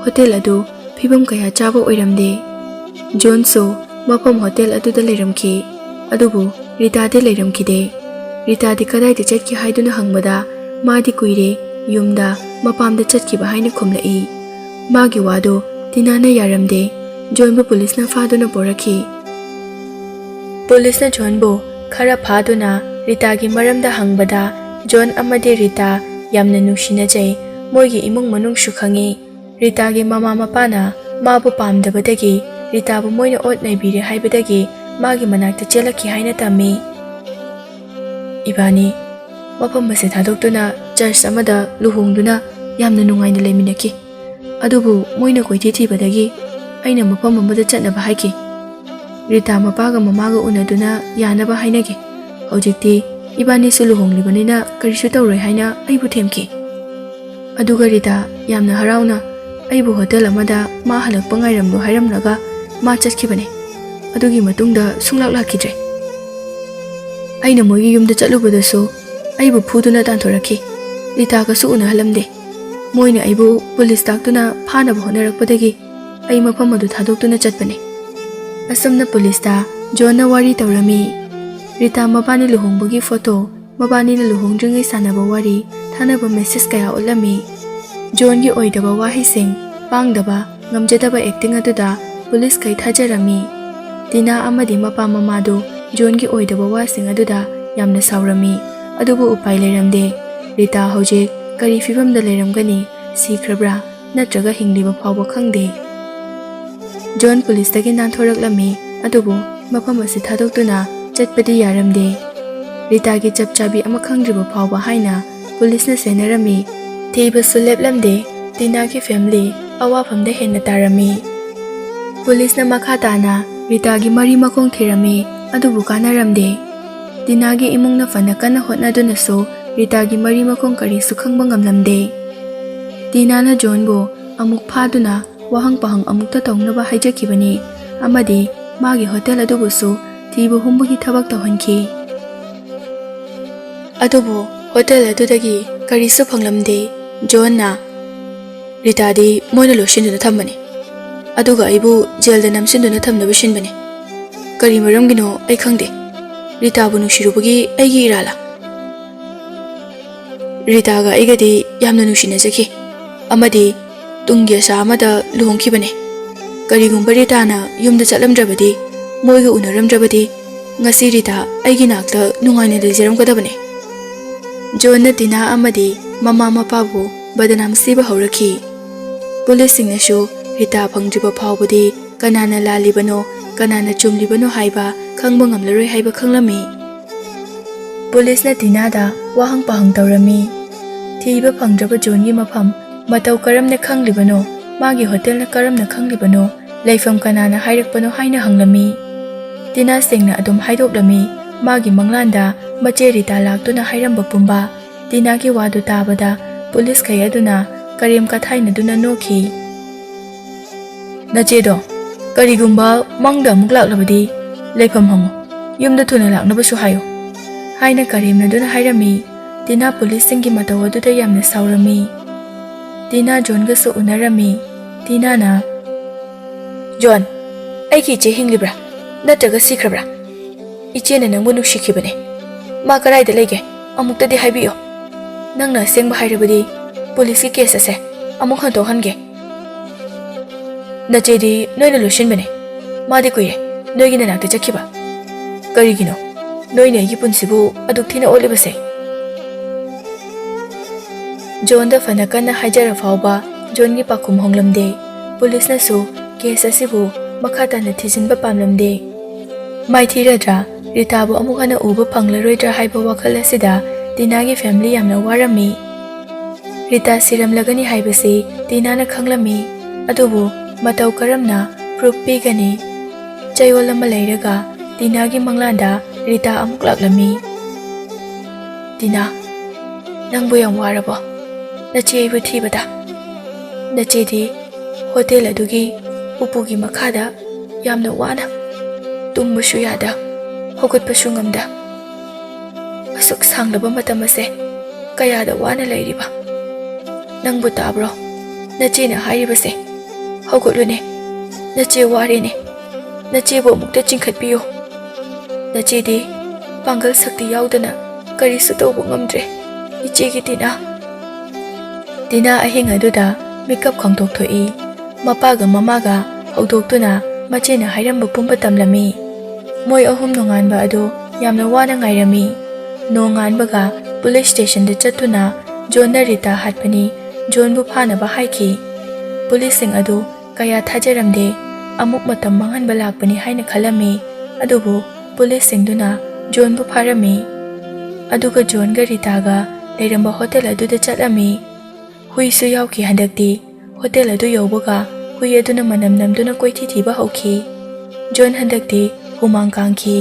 ꯍꯣꯇꯦꯜ ꯑꯗꯨ ꯐꯤꯕꯝ ꯀꯌꯥ ꯆꯥꯕ ꯑꯣꯏꯔꯝꯗꯦ꯫ ꯖꯣꯟꯁꯨ ꯃꯐꯝ ꯍꯣꯇꯦꯜ ꯑꯗꯨꯗ ꯂꯩꯔꯝꯈꯤ꯫ ꯑꯗꯨꯕꯨ ꯔꯤꯇꯥꯗꯤ ꯂꯩꯔꯝꯈꯤꯗꯦ꯫ ꯔꯤꯇꯥꯗꯤ ꯀꯗꯥꯏꯗ ꯆꯠꯈꯤ ꯍꯥꯏꯗꯨꯅ ꯍꯪꯕꯗ, ꯃꯥꯗꯤ ꯀꯨꯏꯔꯦ, ꯌꯨꯝꯗ, ꯃꯄꯥꯝꯗ ꯆꯠꯈꯤꯕ ꯍꯥꯏꯅ ꯈꯨꯝꯂꯛꯏ꯫ ꯃꯥꯒꯤ ꯋꯥꯗꯨ ꯇꯤꯅꯥꯅ ꯌꯥꯔꯝꯗꯦ꯫ ꯖꯣꯟꯕꯨ ꯄꯨꯂꯤꯁꯅ ꯐꯥꯗꯨꯅ ꯄꯣꯔꯛꯈꯤ꯫ ꯄꯨꯂꯤꯁꯅ ꯖꯣꯟꯕꯨ ꯈꯔ ꯐꯥꯗꯨꯅ ꯔꯤꯇꯥꯒꯤ ꯃꯔꯝꯗ ꯍꯪꯕꯗ, ꯖꯣꯟ ꯑꯃꯗꯤ ꯔꯤꯇꯥ ꯌꯥꯝꯅ ꯅꯨꯡꯁꯤꯅꯖꯩ꯫ ꯃꯣꯏꯒꯤ ꯏꯃꯨꯡ ꯃꯅꯨꯡꯁꯨ ꯈꯪꯉꯤ꯫ ꯔꯤꯇꯥꯒꯤ ꯃꯃꯥ ꯃꯄꯥꯅ ꯃꯥꯕꯨ ꯄꯥꯝꯗꯕꯗꯒꯤ, ꯔꯤꯇꯥꯕꯨ ꯃꯣꯏꯅ ꯑꯣꯠ ꯅꯩꯕꯤꯔꯦ ꯍꯥꯏꯕꯗꯒꯤ ꯃꯥꯒꯤ ꯃꯅꯥꯛꯇ ꯆꯦꯜꯂꯛꯈꯤ ꯍꯥꯏꯅ ꯇꯝꯃꯤ꯫ ꯏꯕꯥꯅꯤ ꯃꯐꯝ ꯑꯁꯤ ꯊꯥꯗꯣꯛꯇꯨꯅ ꯆꯔꯆ ꯑꯃꯗ ꯂꯨꯍꯣꯡꯗꯨꯅ ꯌꯥꯝꯅ ꯅꯨꯡꯉꯥꯏꯅ ꯂꯩꯃꯤꯟꯅꯈꯤ꯫ ꯑꯗꯨꯕꯨ ꯃꯣꯏꯅ ꯀꯣꯏꯊꯤ ꯊꯤꯕꯗꯒꯤ ꯑꯩꯅ ꯃꯐꯝ ꯑꯃꯗ ꯆꯠꯅꯕ ꯍꯥꯏꯈꯤ꯫ ꯔꯤꯇꯥ ꯃꯄꯥꯒ ꯃꯃꯥꯒ ꯎꯅꯗꯨꯅ ꯌꯥꯅꯕ ꯍꯥꯏꯅꯈꯤ꯫ ꯍꯧꯖꯤꯛꯇꯤ ꯏꯕꯥꯅꯤꯁꯨ ꯂꯨꯍꯣꯡꯂꯤꯕꯅꯤꯅ ꯀꯔꯤꯁꯨ ꯇꯧꯔꯣꯏ ꯍꯥꯏꯅ ꯑꯩꯕꯨ ꯊꯦꯝꯈꯤ꯫ ꯑꯗꯨꯒ ꯔꯤꯇꯥ ꯌꯥꯝꯅ ꯍꯔꯥꯎꯅ ꯑꯩꯕꯨ ꯍꯣꯇꯦꯜ ꯑꯃꯗ ꯃꯥ ꯍꯜꯂꯛꯄ ꯉꯥꯏꯔꯝꯂꯨ ꯍꯥꯏꯔꯝꯂꯒ ꯃꯥ ꯆꯠꯈꯤꯕꯅꯦ꯫ ꯑꯗꯨꯒꯤ ꯃꯇꯨꯡꯗ ꯁꯨꯡꯂꯥꯛ ꯂꯥꯛꯈꯤꯗ꯭ꯔꯦ꯫ ꯑꯩꯅ ꯃꯣꯏꯒꯤ ꯌꯨꯝꯗ ꯆꯠꯂꯨꯕꯗꯁꯨ ꯑꯩꯕꯨ ꯐꯨꯗꯨꯅ ꯇꯥꯟꯊꯣꯔꯛꯈꯤ꯫ ꯔꯤꯇꯥꯒꯁꯨ ꯎꯅꯍꯜꯂꯝꯗꯦ꯫ ꯃꯣꯏꯅ ꯑꯩꯕꯨ ꯄꯨꯂꯤꯁ ꯇꯥꯛꯇꯨꯅ ꯐꯥꯅꯕ ꯍꯣꯠꯅꯔꯛꯄꯗꯒꯤ ꯑꯩ ꯃꯐꯝ ꯑꯗꯨ ꯊꯥꯗꯣꯛꯇꯨꯅ ꯆꯠꯄꯅꯦ꯫ ꯑꯁꯨꯝꯅ ꯄꯨꯂꯤꯁꯇ ꯖꯣꯟꯅ ꯋꯥꯔꯤ ꯇꯧꯔꯝꯃꯤ꯫ ꯔꯤꯇꯥ ꯃꯕꯥꯅꯤ ꯂꯨꯍꯣꯡꯕꯒꯤ ꯐꯣꯇꯣ, ꯃꯕꯥꯅꯤꯅ ꯂꯨꯍꯣꯡꯗ꯭ꯔꯤꯉꯩ ꯁꯥꯟꯅꯕ ꯋꯥꯔꯤ, ꯊꯥꯅꯕ ꯃꯦꯁꯦꯖ ꯀꯌꯥ ꯎꯠꯂꯝꯃꯤ꯫ ꯖꯣꯟꯒꯤ ꯑꯣꯏꯗꯕ ꯋꯥꯍꯩꯁꯤꯡ, ꯄꯥꯡꯗꯕ, ꯉꯝꯖꯗꯕ ꯑꯦꯛꯇꯤꯡ ꯑꯗꯨꯗ ꯄꯨꯂꯤꯁꯈꯩ ꯊꯥꯖꯔꯝꯃꯤ꯫ ꯇꯤꯅꯥ ꯑꯃꯗꯤ ꯃꯄꯥ ꯃꯃꯥꯗꯨ ꯖꯣꯟꯒꯤ ꯑꯣꯏꯗꯕ ꯋꯥꯁꯤꯡ ꯑꯗꯨꯗ ꯌꯥꯝꯅ ꯁꯥꯎꯔꯝꯃꯤ꯫ ꯑꯗꯨꯕꯨ ꯎꯄꯥꯏ ꯂꯩꯔꯝꯗꯦ꯫ ꯔꯤꯇꯥ ꯍꯧꯖꯤꯛ ꯀꯔꯤ ꯐꯤꯕꯝꯗ ꯂꯩꯔꯝꯒꯅꯤ? ꯁꯤꯈ꯭ꯔꯕ꯭ꯔꯥ? ꯅꯠꯇ꯭ꯔꯒ ꯍꯤꯡꯂꯤꯕ ꯐꯥꯎꯕ ꯈꯪꯗꯦ꯫ ꯖꯣꯟ ꯄꯨꯂꯤꯁꯇꯒꯤ ꯅꯥꯟꯊꯣꯔꯛꯂꯝꯃꯤ, ꯑꯗꯨꯕꯨ ꯃꯐꯝ ꯑꯁꯤ ꯊꯥꯗꯣꯛꯇꯨꯅ ꯆꯠꯄꯗꯤ ꯌꯥꯔꯝꯗꯦ꯫ ꯔꯤꯇꯥꯒꯤ ꯆꯞ ꯆꯥꯕꯤ ꯑꯃ ꯈꯪꯗ꯭ꯔꯤꯕ ꯐꯥꯎꯕ ꯍꯥꯏꯅ ꯄꯨꯂꯤꯁꯅ ꯁꯦꯟꯅꯔꯝꯃꯤ꯫ ꯊꯤꯕꯁꯨ ꯂꯦꯞꯂꯝꯗꯦ꯫ ꯇꯤꯅꯥꯒꯤ ꯐꯦꯃꯤꯂꯤ ꯑꯋꯥꯐꯝꯗ ꯍꯦꯟꯅ ꯇꯥꯔꯝꯃꯤ꯫ ꯄꯨꯂꯤꯁꯅ ꯃꯈꯥ ꯇꯥꯅ ꯔꯤꯇꯥꯒꯤ ꯃꯔꯤ ꯃꯈꯣꯡ ꯊꯤꯔꯝꯃꯤ, ꯑꯗꯨꯕꯨ ꯀꯥꯟꯅꯔꯝꯗꯦ꯫ ꯇꯤꯅꯥꯒꯤ ꯏꯃꯨꯡꯅ ꯐꯅ ꯀꯟꯅ ꯍꯣꯠꯅꯗꯨꯅꯁꯨ ꯔꯤꯇꯥꯒꯤ ꯃꯔꯤ ꯃꯈꯣꯡ ꯀꯔꯤꯁꯨ ꯈꯪꯕ ꯉꯝꯂꯝꯗꯦ꯫ ꯇꯤꯅꯥꯅ ꯖꯣꯟꯕꯨ ꯑꯃꯨꯛ ꯐꯥꯗꯨꯅ ꯋꯥꯍꯪ ꯄꯥꯍꯪ ꯑꯃꯨꯛꯇ ꯇꯧꯅꯕ ꯍꯥꯏꯖꯈꯤꯕꯅꯤ ꯑꯃꯗꯤ ꯃꯥꯒꯤ ꯍꯣꯇꯦꯜ ꯑꯗꯨꯕꯨꯁꯨ ꯊꯤꯕ ꯍꯨꯝꯕꯒꯤ ꯊꯕꯛ ꯇꯧꯍꯟꯈꯤ꯫ ꯑꯗꯨꯕꯨ ꯍꯣꯇꯦꯜ ꯑꯗꯨꯗꯒꯤ ꯀꯔꯤꯁꯨ ꯐꯪꯂꯝꯗꯦ꯫ ꯖꯣꯟꯅ, "ꯔꯤꯇꯥꯗꯤ ꯃꯣꯏꯅ ꯂꯣꯠꯁꯤꯟꯗꯨꯅ ꯊꯝꯕꯅꯤ, ꯑꯗꯨꯒ ꯑꯩꯕꯨ ꯖꯦꯜꯗ ꯅꯝꯁꯤꯟꯗꯨꯅ ꯊꯝꯅꯕ ꯁꯤꯟꯕꯅꯤ꯫ ꯀꯔꯤ ꯃꯔꯝꯒꯤꯅꯣ ꯑꯩ ꯈꯪꯗꯦ꯫ ꯔꯤꯇꯥꯕꯨ ꯅꯨꯡꯁꯤꯔꯨꯕꯒꯤ ꯑꯩꯒꯤ ꯏꯔꯥꯜꯂꯥ? ꯔꯤꯇꯥꯒ ꯑꯩꯒꯗꯤ ꯌꯥꯝꯅ ꯅꯨꯡꯁꯤꯅꯖꯈꯤ ꯑꯃꯗꯤ ꯇꯨꯡꯒꯤ ꯑꯁꯥ ꯑꯃꯗ ꯂꯨꯍꯣꯡꯈꯤꯕꯅꯦ꯫ ꯀꯔꯤꯒꯨꯝꯕ ꯔꯤꯇꯥꯅ ꯌꯨꯝꯗ ꯆꯠꯂꯝꯗ꯭ꯔꯕꯗꯤ, ꯃꯣꯏꯒ ꯎꯅꯔꯝꯗ꯭ꯔꯕꯗꯤ, ꯉꯁꯤ ꯔꯤꯇꯥ ꯑꯩꯒꯤ ꯅꯥꯛꯇ ꯅꯨꯡꯉꯥꯏꯅ ꯂꯩꯖꯔꯝꯒꯗꯕꯅꯦ꯫ ꯖꯣꯟꯅ ꯇꯤꯅꯥ ꯑꯃꯗꯤ ꯃꯃꯥ ꯃꯄꯥꯕꯨ ꯕꯗꯅꯥꯝ ꯁꯤꯕ ꯍꯧꯔꯛꯈꯤ꯫ ꯄꯨꯂꯤꯁꯁꯤꯡꯅꯁꯨ ꯔꯤꯇꯥ ꯐꯪꯗ꯭ꯔꯤꯕ ꯐꯥꯎꯕꯗꯤ ꯀꯅꯥꯅ ꯂꯥꯜꯂꯤꯕꯅꯣ, ꯀꯅꯥꯅ ꯆꯨꯝꯂꯤꯕꯅꯣ ꯍꯥꯏꯕ ꯈꯪꯕ ꯉꯝꯂꯔꯣꯏ ꯍꯥꯏꯕ ꯈꯪꯂꯝꯃꯤ꯫ ꯄꯨꯂꯤꯁꯅ ꯇꯤꯅꯥꯗ ꯋꯥꯍꯪ ꯄꯥꯍꯪ ꯇꯧꯔꯝꯃꯤ꯫ ꯊꯤꯕ ꯐꯪꯗ꯭ꯔꯕ ꯖꯣꯟꯒꯤ ꯃꯐꯝ ꯃꯇꯧ ꯀꯔꯝꯅ ꯈꯪꯂꯤꯕꯅꯣ, ꯃꯥꯒꯤ ꯍꯣꯇꯦꯜꯅ ꯀꯔꯝꯅ ꯈꯪꯂꯤꯕꯅꯣ, ꯂꯩꯐꯝ ꯀꯅꯥꯅ ꯍꯥꯏꯔꯛꯄꯅꯣ ꯍꯥꯏꯅ ꯍꯪꯂꯝꯃꯤ꯫ ꯇꯤꯅꯥ ꯁꯦꯡꯅ ꯑꯗꯨꯝ ꯍꯥꯏꯗꯣꯛꯂꯝꯃꯤ, ꯃꯥꯒꯤ ꯃꯪꯂꯥꯟꯗ ꯃꯆꯦ ꯔꯤꯇꯥ ꯂꯥꯛꯇꯨꯅ ꯍꯥꯏꯔꯝꯕ ꯄꯨꯝꯕ꯫ ꯇꯤꯅꯥꯒꯤ ꯋꯥꯗꯨ ꯇꯥꯕꯗ ꯄꯨꯂꯤꯁꯈꯩ ꯑꯗꯨꯅ ꯀꯔꯦꯝ ꯀꯊꯥꯏꯅꯗꯨꯅ ꯅꯣꯛꯈꯤ꯫ "ꯅꯆꯦꯗꯣ ꯀꯔꯤꯒꯨꯝꯕ ꯃꯪꯗ ꯑꯃꯨꯛ ꯂꯥꯛꯂꯕꯗꯤ ꯂꯩꯐꯝ ꯍꯪꯉꯨ, ꯌꯨꯝꯗ ꯊꯨꯅ ꯂꯥꯛꯅꯕꯁꯨ ꯍꯥꯏꯌꯨ" ꯍꯥꯏꯅ ꯀꯔꯦꯝꯅꯗꯨꯅ ꯍꯥꯏꯔꯝꯃꯤ꯫ ꯇꯤꯅꯥ ꯄꯨꯂꯤꯁꯁꯤꯡꯒꯤ ꯃꯇꯧ ꯑꯗꯨꯗ ꯌꯥꯝꯅ ꯁꯥꯎꯔꯝꯃꯤ꯫ ꯇꯤꯅꯥ ꯖꯣꯟꯒꯁꯨ ꯎꯅꯔꯝꯃꯤ꯫ ꯇꯤꯅꯥꯅ, "ꯖꯣꯟ, ꯑꯩꯒꯤ ꯏꯆꯦ ꯍꯤꯡꯂꯤꯕ꯭ꯔꯥ ꯅꯠꯇ꯭ꯔꯒ ꯁꯤꯈ꯭ꯔꯕ꯭ꯔꯥ? ꯏꯆꯦꯅ ꯅꯪꯕꯨ ꯅꯨꯡꯁꯤꯈꯤꯕꯅꯦ꯫ ꯃꯥ ꯀꯗꯥꯏꯗ ꯂꯩꯒꯦ? ꯑꯃꯨꯛꯇꯗꯤ ꯍꯥꯏꯕꯤꯌꯨ꯫ ꯅꯪꯅ ꯑꯁꯦꯡꯕ ꯍꯥꯏꯔꯕꯗꯤ ꯄꯨꯂꯤꯁꯀꯤ ꯀꯦꯁ ꯑꯁꯦ ꯑꯃꯨꯛ ꯍꯟꯗꯣꯛꯍꯟꯒꯦ꯫ ꯅꯆꯦꯗꯤ ꯅꯣꯏꯅ ꯂꯣꯏꯁꯤꯟꯕꯅꯦ꯫ ꯃꯥꯗꯤ ꯀꯨꯏꯔꯦ ꯅꯣꯏꯒꯤ ꯅꯅꯥꯛꯇ ꯆꯠꯈꯤꯕ꯫ ꯀꯔꯤꯒꯤꯅꯣ ꯅꯣꯏꯅ ꯑꯩꯒꯤ ꯄꯨꯟꯁꯤꯕꯨ ꯑꯗꯨꯛ ꯊꯤꯅ ꯑꯣꯠꯂꯤꯕꯁꯦ?" ꯖꯣꯟꯗ ꯐꯅ ꯀꯟꯅ ꯍꯥꯏꯖꯔ ꯐꯥꯎꯕ ꯖꯣꯟꯒꯤ ꯄꯥꯎꯈꯨꯝ ꯍꯣꯡꯂꯝꯗꯦ꯫ ꯄꯨꯂꯤꯁꯅꯁꯨ ꯀꯦꯁ ꯑꯁꯤꯕꯨ ꯃꯈꯥ ꯇꯥꯅ ꯊꯤꯖꯤꯟꯕ ꯄꯥꯝꯂꯝꯗꯦ꯫ ꯃꯥꯏꯊꯤꯔꯗ꯭ꯔꯥ, ꯔꯤꯇꯥꯕꯨ ꯑꯃꯨꯛ ꯍꯟꯅ ꯎꯕ ꯐꯪꯂꯔꯣꯏꯗ꯭ꯔꯥ ꯍꯥꯏꯕ ꯋꯥꯈꯜ ꯑꯁꯤꯗ ꯇꯤꯅꯥꯒꯤ ꯐꯦꯃꯤꯂꯤ ꯌꯥꯝꯅ ꯋꯥꯔꯝꯃꯤ꯫ ꯔꯤꯇꯥ ꯁꯤꯔꯝꯂꯒꯅꯤ ꯍꯥꯏꯕꯁꯤ ꯇꯤꯅꯥꯅ ꯈꯪꯂꯝꯃꯤ, ꯑꯗꯨꯕꯨ ꯃꯇꯧ ꯀꯔꯝꯅ ꯄ꯭ꯔꯨꯐ ꯄꯤꯒꯅꯤ? ꯆꯌꯣꯜ ꯑꯃ ꯂꯩꯔꯒ ꯇꯤꯅꯥꯒꯤ ꯃꯪꯂꯥꯟꯗ ꯔꯤꯇꯥ ꯑꯃꯨꯛ ꯂꯥꯛꯂꯝꯃꯤ꯫ "ꯇꯤꯅꯥ, ꯅꯪꯕꯨ ꯌꯥꯝ ꯋꯥꯔꯕꯣ? ꯅꯆꯦ ꯑꯩꯕꯨ ꯊꯤꯕꯗ?" "ꯅꯆꯦꯗꯤ ꯍꯣꯇꯦꯜ ꯑꯗꯨꯒꯤ ꯎꯄꯨꯒꯤ ꯃꯈꯥꯗ ꯌꯥꯝꯅ ꯋꯥꯅ, ꯇꯨꯝꯕꯁꯨ ꯌꯥꯗ, ꯍꯧꯒꯠꯄꯁꯨ ꯉꯝꯗ, ꯑꯁꯨꯛ ꯁꯥꯡꯂꯕ ꯃꯇꯝ ꯑꯁꯦ ꯀꯌꯥꯗ ꯋꯥꯅ ꯂꯩꯔꯤꯕ? ꯅꯪꯕꯨ ꯇꯥꯕ꯭ꯔꯣ ꯅꯆꯦꯅ ꯍꯥꯏꯔꯤꯕꯁꯦ? ꯍꯧꯒꯠꯂꯨꯅꯦ, ꯅꯆꯦ ꯋꯥꯔꯦꯅꯦ꯫ ꯅꯆꯦꯕꯨ ꯑꯃꯨꯛꯇ ꯆꯤꯡꯈꯠꯄꯤꯌꯨ꯫ ꯅꯆꯦꯗꯤ ꯄꯥꯡꯒꯜ ꯁꯛꯇꯤ ꯌꯥꯎꯗꯅ ꯀꯔꯤꯁꯨ ꯇꯧꯕ ꯉꯝꯗ꯭ꯔꯦ, ꯏꯆꯦꯒꯤ ꯇꯤꯅꯥ꯫ ꯇꯤꯅꯥ ꯑꯍꯤꯡ ꯑꯗꯨꯗ ꯃꯤꯀꯞ ꯈꯪꯗꯣꯛ ꯊꯣꯛꯏ꯫ ꯃꯄꯥꯒ ꯃꯃꯥꯒ ꯍꯧꯗꯣꯛꯇꯨꯅ ꯃꯆꯦꯅ ꯍꯥꯏꯔꯝꯕ ꯄꯨꯝꯕ ꯇꯝꯂꯝꯃꯤ꯫ ꯃꯣꯏ ꯑꯍꯨꯝ ꯅꯣꯡꯉꯥꯟꯕ ꯑꯗꯨ ꯌꯥꯝꯅ ꯋꯥꯅ ꯉꯥꯏꯔꯝꯃꯤ꯫ ꯅꯣꯡꯉꯥꯟꯕꯒ ꯄꯨꯂꯤꯁ ꯁ꯭ꯇꯦꯁꯟꯗ ꯆꯠꯇꯨꯅ ꯖꯣꯟꯅ ꯔꯤꯇꯥ ꯍꯥꯠꯄꯅꯤ, ꯖꯣꯟꯕꯨ ꯐꯥꯅꯕ ꯍꯥꯏꯈꯤ꯫ ꯄꯨꯂꯤꯁꯁꯤꯡ ꯑꯗꯨ ꯀꯌꯥ ꯊꯥꯖꯔꯝꯗꯦ꯫ ꯑꯃꯨꯛ ꯃꯇꯝ ꯃꯥꯡꯍꯟꯕ ꯂꯥꯛꯄꯅꯤ ꯍꯥꯏꯅ ꯈꯜꯂꯝꯃꯤ꯫ ꯑꯗꯨꯕꯨ ꯄꯨꯂꯤꯁꯁꯤꯡꯗꯨꯅ ꯖꯣꯟꯕꯨ ꯐꯥꯔꯝꯃꯤ꯫ ꯑꯗꯨꯒ ꯖꯣꯟꯒ ꯔꯤꯇꯥꯒ ꯂꯩꯔꯝꯕ ꯍꯣꯇꯦꯜ ꯑꯗꯨꯗ ꯆꯠꯂꯝꯃꯤ꯫ ꯍꯨꯏꯁꯨ ꯌꯥꯎꯈꯤ꯫ ꯍꯟꯗꯛꯇꯤ ꯍꯣꯇꯦꯜ ꯑꯗꯨ ꯌꯧꯕꯒ ꯍꯨꯏ ꯑꯗꯨꯅ ꯃꯅꯝ ꯅꯝꯗꯨꯅ ꯀꯣꯏꯊꯤ ꯊꯤꯕ ꯍꯧꯈꯤ꯫ ꯖꯣꯟ ꯍꯟꯗꯛꯇꯤ ꯍꯨꯃꯥꯡ ꯀꯥꯡꯈꯤ꯫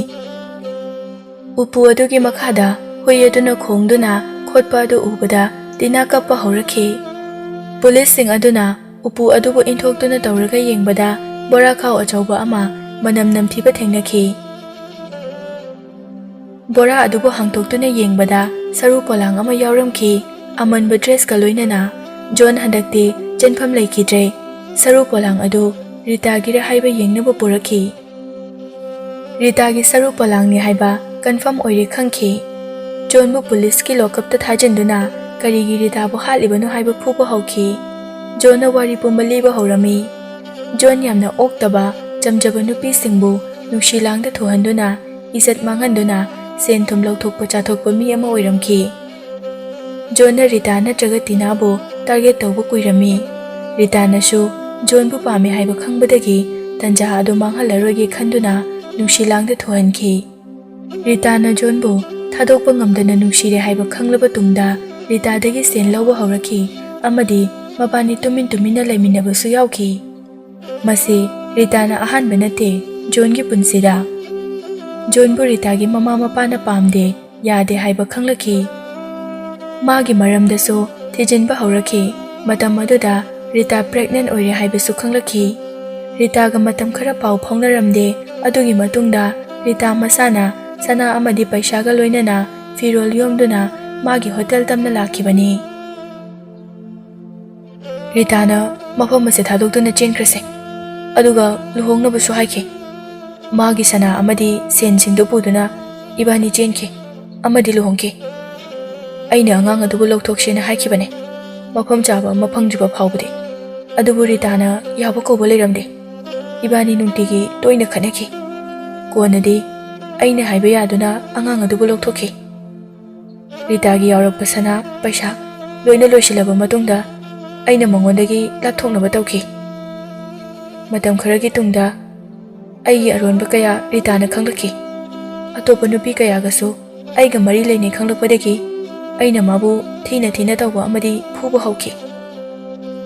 ꯎꯄꯨ ꯑꯗꯨꯒꯤ ꯃꯈꯥꯗ ꯍꯨꯏ ꯑꯗꯨꯅ ꯈꯣꯡꯗꯨꯅ ꯈꯣꯠꯄ ꯑꯗꯨ ꯎꯕꯗ ꯇꯤꯅꯥ ꯀꯞꯄ ꯍꯧꯔꯛꯈꯤ꯫ ꯄꯨꯂꯤꯁꯁꯤꯡ ꯑꯗꯨꯅ ꯎꯄꯨ ꯑꯗꯨꯕꯨ ꯏꯟꯊꯣꯛꯇꯨꯅ ꯇꯧꯔꯒ ꯌꯦꯡꯕꯗ ꯕꯣꯔꯥ ꯈꯥꯎ ꯑꯆꯧꯕ ꯑꯃ ꯃꯅꯝ ꯅꯝꯊꯤꯕ ꯊꯦꯡꯅꯈꯤ꯫ ꯕꯣꯔꯥ ꯑꯗꯨꯕꯨ ꯍꯥꯡꯗꯣꯛꯇꯨꯅ ꯌꯦꯡꯕꯗ ꯁꯔꯨ ꯄꯣꯂꯥꯡ ꯑꯃ ꯌꯥꯎꯔꯝꯈꯤ, ꯑꯃꯟꯕ ꯗ꯭ꯔꯦꯁꯀ ꯂꯣꯏꯅꯅ꯫ ꯖꯣꯟ ꯍꯟꯗꯛꯇꯤ ꯆꯦꯟꯐꯝ ꯂꯩꯈꯤꯗ꯭ꯔꯦ꯫ ꯁꯔꯨ ꯄꯣꯂꯥꯡ ꯑꯗꯨ ꯔꯤꯇꯥꯒꯤꯔ ꯍꯥꯏꯕ ꯌꯦꯡꯅꯕ ꯄꯨꯔꯛꯈꯤ꯫ ꯔꯤꯇꯥꯒꯤ ꯁꯔꯨ ꯄꯣꯂꯥꯡꯅꯤ ꯍꯥꯏꯕ ꯀꯟꯐꯥꯔꯝ ꯑꯣꯏꯔꯦ ꯈꯪꯈꯤ꯫ ꯖꯣꯟꯕꯨ ꯄꯨꯂꯤꯁꯀꯤ ꯂꯣꯀꯞꯇ ꯊꯥꯖꯤꯟꯗꯨꯅ ꯀꯔꯤꯒꯤ ꯔꯤꯇꯥꯕꯨ ꯍꯥꯠꯂꯤꯕꯅꯣ ꯍꯥꯏꯕ ꯐꯨꯕ ꯍꯧꯈꯤ꯫ ꯖꯣꯟꯅ ꯋꯥꯔꯤ ꯄꯨꯝꯕ ꯂꯤꯕ ꯍꯧꯔꯝꯃꯤ꯫ ꯖꯣꯟ ꯌꯥꯝꯅ ꯑꯣꯛꯇꯕ, ꯆꯝꯖꯕ ꯅꯨꯄꯤꯁꯤꯡꯕꯨ ꯅꯨꯡꯁꯤ ꯂꯥꯡꯗ ꯊꯨꯍꯟꯗꯨꯅ, ꯏꯖꯠ ꯃꯥꯡꯍꯟꯗꯨꯅ ꯁꯦꯟ ꯊꯨꯝ ꯂꯧꯊꯣꯛꯄ ꯆꯥꯊꯣꯛꯄ ꯃꯤ ꯑꯃ ꯑꯣꯏꯔꯝꯈꯤ꯫ ꯖꯣꯟꯅ ꯔꯤꯇꯥ ꯅꯠꯇ꯭ꯔꯒ ꯇꯤꯅꯥꯕꯨ ꯇꯥꯔꯒꯦꯠ ꯇꯧꯕ ꯀꯨꯏꯔꯝꯃꯤ꯫ ꯔꯤꯇꯥꯅꯁꯨ ꯖꯣꯟꯕꯨ ꯄꯥꯝꯃꯤ ꯍꯥꯏꯕ ꯈꯪꯕꯗꯒꯤ ꯇꯟꯖꯥ ꯑꯗꯨ ꯃꯥꯡꯍꯜꯂꯔꯣꯏꯒꯦ ꯈꯟꯗꯨꯅ ꯅꯨꯡꯁꯤ ꯂꯥꯡꯗ ꯊꯨꯍꯟꯈꯤ꯫ ꯔꯤꯇꯥꯅ ꯖꯣꯟꯕꯨ ꯊꯥꯗꯣꯛꯄ ꯉꯝꯗꯅ ꯅꯨꯡꯁꯤꯔꯦ ꯍꯥꯏꯕ ꯈꯪꯂꯕ ꯇꯨꯡꯗ ꯔꯤꯇꯥꯗꯒꯤ ꯁꯦꯟ ꯂꯧꯕ ꯍꯧꯔꯛꯈꯤ ꯑꯃꯗꯤ ꯃꯕꯥꯅꯤ ꯇꯨꯃꯤꯟ ꯇꯨꯃꯤꯟꯅ ꯂꯩꯃꯤꯟꯅꯕꯁꯨ ꯌꯥꯎꯈꯤ꯫ ꯃꯁꯤ ꯔꯤꯇꯥꯅ ꯑꯍꯥꯟꯕ ꯅꯠꯇꯦ ꯖꯣꯟꯒꯤ ꯄꯨꯟꯁꯤꯗ꯫ ꯖꯣꯟꯕꯨ ꯔꯤꯇꯥꯒꯤ ꯃꯃꯥ ꯃꯄꯥꯅ ꯄꯥꯝꯗꯦ, ꯌꯥꯗꯦ ꯍꯥꯏꯕ ꯈꯪꯂꯛꯈꯤ꯫ ꯃꯥꯒꯤ ꯃꯔꯝꯗꯁꯨ ꯊꯤꯖꯤꯟꯕ ꯍꯧꯔꯛꯈꯤ꯫ ꯃꯇꯝ ꯑꯗꯨꯗ ꯔꯤꯇꯥ ꯄ꯭ꯔꯦꯒꯅꯦꯟ ꯑꯣꯏꯔꯦ ꯍꯥꯏꯕꯁꯨ ꯈꯪꯂꯛꯈꯤ꯫ ꯔꯤꯇꯥꯒ ꯃꯇꯝ ꯈꯔ ꯄꯥꯎ ꯐꯥꯎꯅꯔꯝꯗꯦ꯫ ꯑꯗꯨꯒꯤ ꯃꯇꯨꯡꯗ ꯔꯤꯇꯥ ꯃꯁꯥꯅ ꯁꯅꯥ ꯑꯃꯗꯤ ꯄꯩꯁꯥꯒ ꯂꯣꯏꯅꯅ ꯐꯤꯔꯣꯜ ꯌꯣꯝꯗꯨꯅ ꯃꯥꯒꯤ ꯍꯣꯇꯦꯜ ꯇꯝꯅ ꯂꯥꯛꯈꯤꯕꯅꯤ꯫ ꯔꯤꯇꯥꯅ ꯃꯐꯝ ꯑꯁꯤ ꯊꯥꯗꯣꯛꯇꯨꯅ ꯆꯦꯟꯈ꯭ꯔꯁꯦ, ꯑꯗꯨꯒ ꯂꯨꯍꯣꯡꯅꯕꯁꯨ ꯍꯥꯏꯈꯤ꯫ ꯃꯥꯒꯤ ꯁꯅꯥ ꯑꯃꯗꯤ ꯁꯦꯟꯁꯤꯡꯗꯨ ꯄꯨꯗꯨꯅ ꯏꯕꯥꯅꯤ ꯆꯦꯟꯈꯤ ꯑꯃꯗꯤ ꯂꯨꯍꯣꯡꯈꯤ꯫ ꯑꯩꯅ ꯑꯉꯥꯡ ꯑꯗꯨꯕꯨ ꯂꯧꯊꯣꯛꯁꯦꯅ ꯍꯥꯏꯈꯤꯕꯅꯦ, ꯃꯐꯝ ꯆꯥꯕ ꯑꯃ ꯐꯪꯗ꯭ꯔꯤꯕ ꯐꯥꯎꯕꯗꯤ꯫ ꯑꯗꯨꯕꯨ ꯔꯤꯇꯥꯅ ꯌꯥꯕ ꯀꯧꯕ ꯂꯩꯔꯝꯗꯦ꯫ ꯏꯕꯥꯅꯤ ꯅꯨꯡꯇꯤꯒꯤ ꯇꯣꯏꯅ ꯈꯠꯅꯈꯤ꯫ ꯀꯣꯟꯅꯗꯤ ꯑꯩꯅ ꯍꯥꯏꯕ ꯌꯥꯗꯨꯅ ꯑꯉꯥꯡ ꯑꯗꯨꯕꯨ ꯂꯧꯊꯣꯛꯈꯤ꯫ ꯔꯤꯇꯥꯒꯤ ꯌꯥꯎꯔꯛꯄ ꯁꯅꯥ, ꯄꯩꯁꯥ ꯂꯣꯏꯅ ꯂꯣꯏꯁꯤꯜꯂꯕ ꯃꯇꯨꯡꯗ ꯑꯩꯅ ꯃꯉꯣꯟꯗꯒꯤ ꯂꯥꯞꯊꯣꯛꯅꯕ ꯇꯧꯈꯤ꯫ ꯃꯇꯝ ꯈꯔꯒꯤ ꯇꯨꯡꯗ ꯑꯩꯒꯤ ꯑꯔꯣꯟꯕ ꯀꯌꯥ ꯔꯤꯇꯥꯅ ꯈꯪꯂꯛꯈꯤ꯫ ꯑꯇꯣꯞꯄ ꯅꯨꯄꯤ ꯀꯌꯥꯒꯁꯨ ꯑꯩꯒ ꯃꯔꯤ ꯂꯩꯅꯩ ꯈꯪꯂꯛꯄꯗꯒꯤ ꯑꯩꯅ ꯃꯥꯕꯨ ꯊꯤꯅ ꯊꯤꯅ ꯇꯧꯕ ꯑꯃꯗꯤ ꯐꯨꯕ ꯍꯧꯈꯤ꯫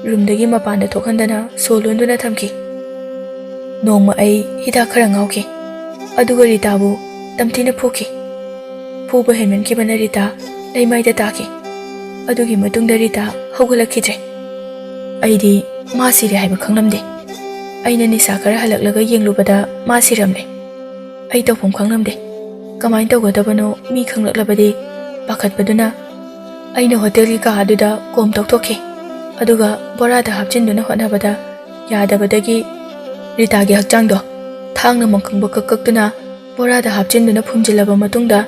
ꯔꯨꯝꯗꯒꯤ ꯃꯄꯥꯟꯗ ꯊꯣꯛꯍꯟꯗꯅ ꯁꯣ ꯂꯣꯟꯗꯨꯅ ꯊꯝꯈꯤ꯫ ꯅꯣꯡꯃ ꯑꯩ ꯍꯤꯗꯥꯛ ꯈꯔ ꯉꯥꯎꯈꯤ, ꯑꯗꯨꯒ ꯔꯤꯇꯥꯕꯨ ꯇꯝꯊꯤꯅ ꯐꯨꯈꯤ꯫ ꯐꯨꯕ ꯍꯦꯟꯃꯟꯈꯤꯕꯅ ꯔꯤꯇꯥ ꯂꯩꯃꯥꯏꯗ ꯇꯥꯈꯤ꯫ ꯑꯗꯨꯒꯤ ꯃꯇꯨꯡꯗ ꯔꯤꯇꯥ ꯍꯧꯒꯠꯂꯛꯈꯤꯗ꯭ꯔꯦ꯫ ꯑꯩꯗꯤ ꯃꯥ ꯁꯤꯔꯦ ꯍꯥꯏꯕ ꯈꯪꯂꯝꯗꯦ꯫ ꯑꯩꯅ ꯅꯤꯁꯥ ꯈꯔ ꯍꯜꯂꯛꯂꯒ ꯌꯦꯡꯂꯨꯕꯗ ꯃꯥ ꯁꯤꯔꯝꯂꯦ꯫ ꯑꯩ ꯇꯧꯐꯝ ꯈꯪꯂꯝꯗꯦ꯫ ꯀꯃꯥꯏꯅ ꯇꯧꯒꯗꯕꯅꯣ ꯃꯤ ꯈꯪꯂꯛꯂꯕꯗꯤ ꯄꯥꯈꯠꯄꯗꯨꯅ ꯑꯩꯅ ꯍꯣꯇꯦꯜꯒꯤ ꯀꯥ ꯑꯗꯨꯗ ꯀꯣꯝ ꯇꯧꯊꯣꯛꯈꯤ꯫ ꯑꯗꯨꯒ ꯕꯣꯔꯥꯗ ꯍꯥꯞꯆꯤꯟꯗꯨꯅ ꯍꯣꯠꯅꯕꯗ ꯌꯥꯗꯕꯗꯒꯤ ꯔꯤꯇꯥꯒꯤ ꯍꯛꯆꯥꯡꯗꯣ ꯊꯥꯡꯅ ꯃꯈꯣꯡꯕ ꯀꯛ ꯀꯛꯇꯨꯅ ꯕꯣꯔꯥꯗ ꯍꯥꯞꯆꯤꯟꯗꯨꯅ ꯐꯨꯝꯖꯤꯜꯂꯕ ꯃꯇꯨꯡꯗ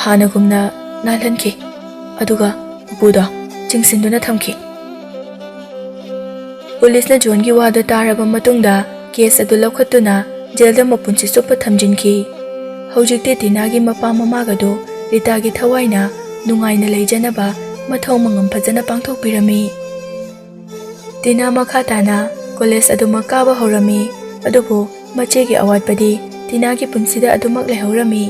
ꯍꯥꯟꯅꯒꯨꯝꯅ ꯅꯥꯜꯍꯟꯈꯤ꯫ ꯑꯗꯨꯒ ꯎꯄꯨꯗꯣ ꯆꯤꯡꯁꯤꯟꯗꯨꯅ ꯊꯝꯈꯤ꯫ ꯄꯨꯂꯤꯁꯅ ꯖꯣꯟꯒꯤ ꯋꯥꯗꯨ ꯇꯥꯔꯕ ꯃꯇꯨꯡꯗ ꯀꯦꯁ ꯑꯗꯨ ꯂꯧꯈꯠꯇꯨꯅ ꯖꯦꯜꯗ ꯃꯄꯨꯟꯁꯤ ꯆꯨꯞꯄ ꯊꯝꯖꯤꯟꯈꯤ꯫ ꯍꯧꯖꯤꯛꯇꯤ ꯇꯤꯅꯥꯒꯤ ꯃꯄꯥ ꯃꯃꯥꯒꯗꯨ ꯔꯤꯇꯥꯒꯤ ꯊꯋꯥꯏꯅ ꯅꯨꯡꯉꯥꯏꯅ ꯂꯩꯖꯅꯕ ꯃꯊꯧ ꯃꯉꯝ ꯐꯖꯅ ꯄꯥꯡꯊꯣꯛꯄꯤꯔꯝꯃꯤ꯫ ꯇꯤꯅꯥ ꯃꯈꯥ ꯇꯥꯅ ꯀꯣꯂꯦꯖ ꯑꯗꯨꯃꯛ ꯀꯥꯕ ꯍꯧꯔꯝꯃꯤ, ꯑꯗꯨꯕꯨ ꯃꯆꯦꯒꯤ ꯑꯋꯥꯠꯄꯗꯤ ꯇꯤꯅꯥꯒꯤ ꯄꯨꯟꯁꯤꯗ ꯑꯗꯨꯃꯛ ꯂꯩꯍꯧꯔꯝꯃꯤ꯫